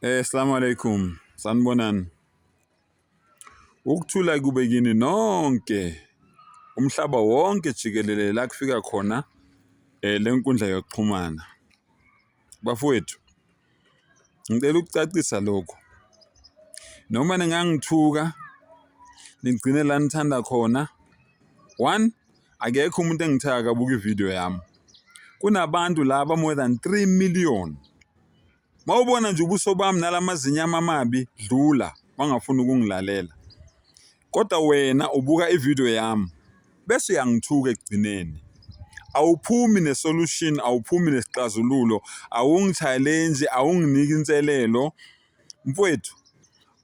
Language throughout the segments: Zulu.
Assalamu alaikum. Sanibonani. Ukuthula kube kini nonke. Umhlaba wonke jikelele la kufika khona le nkundla yokuxhumana. Bafowethu, ngicela ukucacisa lokhu. Noma ningangithuka nigcine la nithanda khona. One, akekho umuntu engithe akabuka ividiyo yami. Kunabantu laba more than 3 million. Mawubona nje ubuso bami nalamazinyo ami amabi, dlula wangafuni ukungilalela. Kodwa wena ubuka ividiyo yami bese uyangithuka ekugcineni. Awuphumi ne-solution, awuphumi nesixazululo, awungi-challenge, awunginiki inselelo. Mfowethu,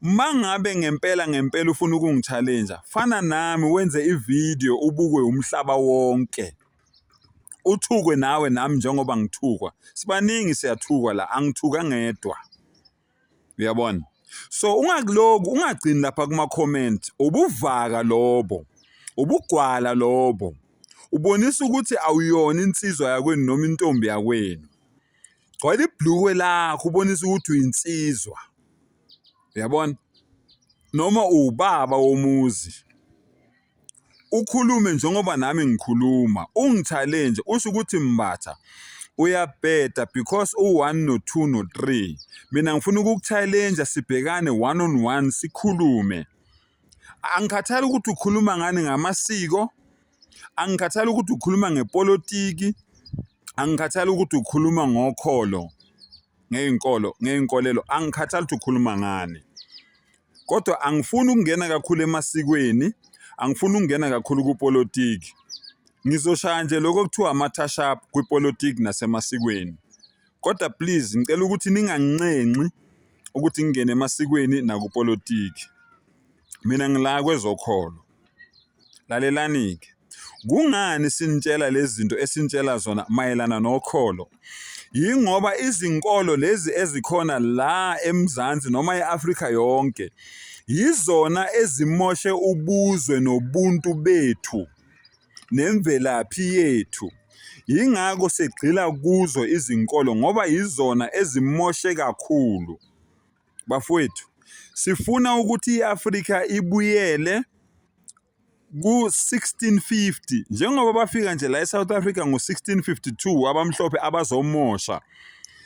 mangabe ngempela ngempela ufuna ukungi-challenge, fana nami wenze ividiyo ubukwe umhlaba wonke. Uthukwe nawe nami njengoba ngithukwa. Sibaningi siyathukwa la, angithuka ngedwa. Uyabona? So ungakuloku ungagcini lapha kuma comment, ubuvaka lobo, ubugwala lobo. Ubonisa ukuthi awuyona insizwa yakwenu noma intombi yakwenu. Gcwala ibhlukwe lakho ubonisa ukuthi uyinsizwa. Uyabona? Noma uwubaba womuzi. Ukhulume njengoba nami ngikhuluma, ungi-challenge usho ukuthi Mbatha uyabheda because u-one no-two no-three. Mina ngifuna ukuku-challenge sibhekane one on one sikhulume. Angikhathali ukuthi ukhuluma ngani ngamasiko, angikhathali ukuthi ukhuluma ngepolitiki, angikhathali ukuthi ukhuluma ngokholo, ngey'nkolo, ngey'nkolelo, angikhathali ukuthi ukhuluma ngani. Kodwa angifuni ukungena kakhulu emasikweni, angifuni ukungena kakhulu kupolitiki. Ngizoshaya nje lokho okuthiwa ama-touch up kwipolitiki nasemasikweni. Kodwa please ngicela ukuthi ninganginxenxi ukuthi ngingene emasikweni nakupolitiki. Mina ngila kwezokholo. Lalelani-ke. Kungani sinitshela lezi zinto esinitshela zona mayelana nokholo? Yingoba izinkolo lezi ezikhona la eMzansi noma e-Afrika yonke yizona ezimoshe ubuzwe nobuntu bethu nemvelaphi yethu. Yingakho sigxila kuzo izinkolo ngoba yizona ezimoshe kakhulu. Bafowethu, sifuna ukuthi i-Afrika ibuyele ku-1650 njengoba bafika nje la e-South Africa ngo-1652 abamhlophe abazomosha.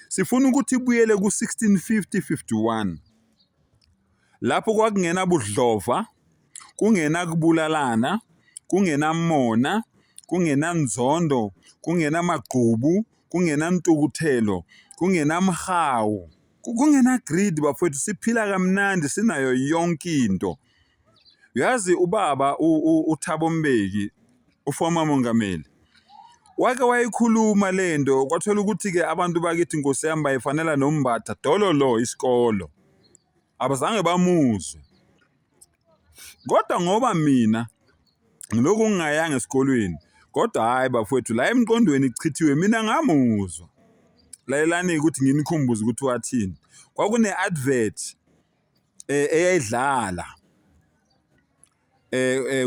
Sifuna ukuthi ibuyele ku-1650 51 lapho kwakungena budlova, kungena kubulalana, kungenamona, kungenanzondo, kungenamagqubu, kungenantukuthelo, kungenamhawu, kungena greed bafowethu, siphila kamnandi sinayo yonke into. Uyazi ubaba uThabo Mbeki, uformer mongameli, wake wayikhuluma lento kwathola ukuthi-ke abantu bakithi Nkosi yami bayifanela noMbatha dololo isikolo. Abazange bamuzwe. Kodwa ngoba mina ngilokhu ngingayanga esikolweni, kodwa hhayi bafowethu la emqondweni kuchithiwe mina ngamuzwa. Lalelani-ke ukuthi nginikhumbuze ukuthi wathini. Kwakune-advert eyayidlala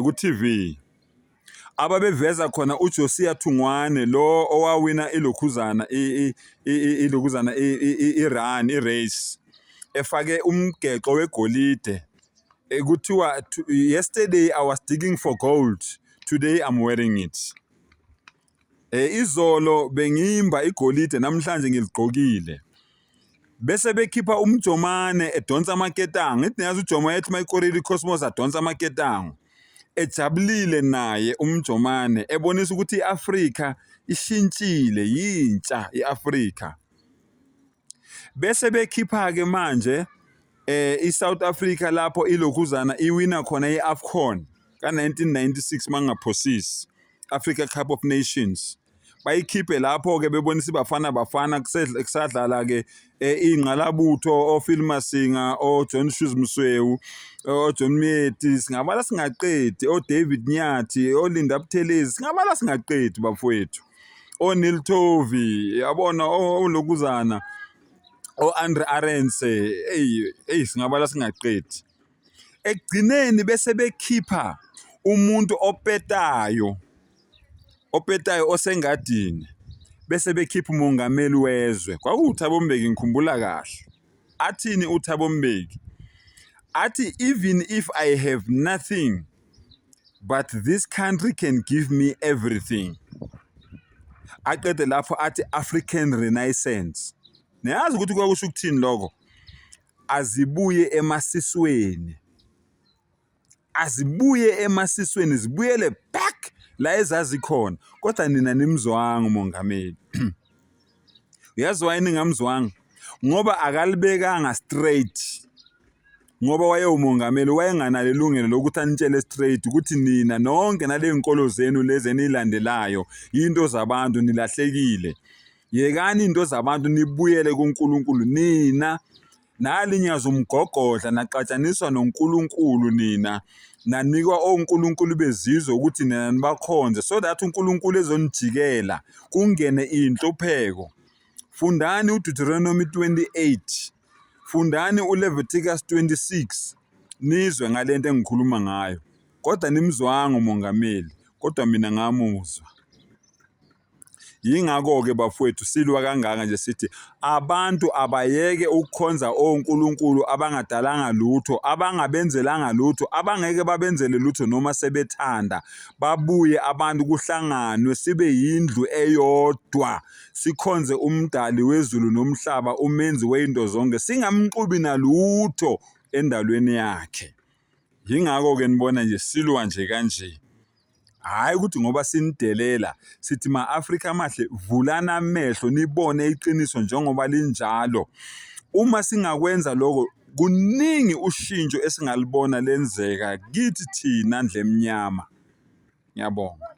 ku-T_V ababeveza khona uJosiah Thungwane lo owawina ilokhuzana ilokhuzana i-run i-race efake umgexo wegolide kuthiwa yesterday I was digging for gold today I'm wearing it. Izolo bengimba igolide namhlanje ngiligqokile. Bese bekhipha umjomane edonsa amaketango. Ngithi niyazi uJomo ethi mayikorile iCosmos adonsa amaketango. Ejabulile naye umjomane ebonisa ukuthi i-Afrika ishintshile yintsha i-Afrika. Bese bekhipha-ke manje i-South Africa lapho ilokhuzana iwina khona i-AFCON ka-1996 mangingaphosisi, Africa Cup of Nations. Bayikhiphe lapho-ke bebonisa iBafana Bafana kusadlala-ke ingqalabutho oPhil Masinga, oJohn Shoes Mosweu, oJohn Moeti, singabala singaqedi, oDavid Nyathi, oLinda Buthelezi, singabala singaqedi bafowethu. ONeil Tovey, yabona olokuzana, o-Andre Arendse, eyi eyi singabala singaqedi. Ekugcineni bese bekhipha umuntu opetayo, opetayo osengadini, bese bekhipha umongameli wezwe. KwakuwuThabo Mbeki ngikhumbula kahle. Athini uThabo Mbeki? Athi even if I have nothing but this country can give me everything. Aqede lapho athi African Renaissance. Niyazi ukuthi kwakusho ukuthini lokho? Azibuye emasisweni. Azibuye emasisweni zibuyele back la ezazikhona kodwa nina nimzwanga umongameli. Uyazi why ningamzwanga? Ngoba akalibekanga straight. Ngoba wayewumongameli wayenganalo ilungelo lokuthi anitshele straight ukuthi nina nonke nale nkolo zenu lezi eniyilandelayo into zabantu nilahlekile. Yekani into zabantu nibuyele kuNkulunkulu nina Nalinyaza umgogodla naxatshaniswa noNkulunkulu nina nanikwa onkulunkulu bezizwe ukuthi nina nibakhonze so that uNkulunkulu ezonijikela kungene inhlupheko. Fundani uDeuteronomy 28, fundani uLeviticus 26 nizwe ngalento engikhuluma ngayo. Kodwa nimzwanga umongameli, kodwa mina ngamuzwa. Yingakho-ke bafowethu silwa kangaka nje sithi abantu abayeke ukukhonza onkulunkulu abangadalanga lutho, abangabenzelanga lutho, abangeke babenzele lutho noma sebethanda. Babuye abantu kuhlanganwe sibe yindlu eyodwa, sikhonze umdali wezulu nomhlaba, umenzi wezinto zonke, singamxubi nalutho endalweni yakhe. Yingakho-ke nibona nje silwa nje kanje. Hhayi ukuthi ngoba sinidelela, sithi ma-Afrika amahle vulani amehlo nibone iqiniso njengoba linjalo. Uma singakwenza lokho, kuningi ushintsho esingalibona lenzeka kithi thina ndlemnyama. Ngiyabonga.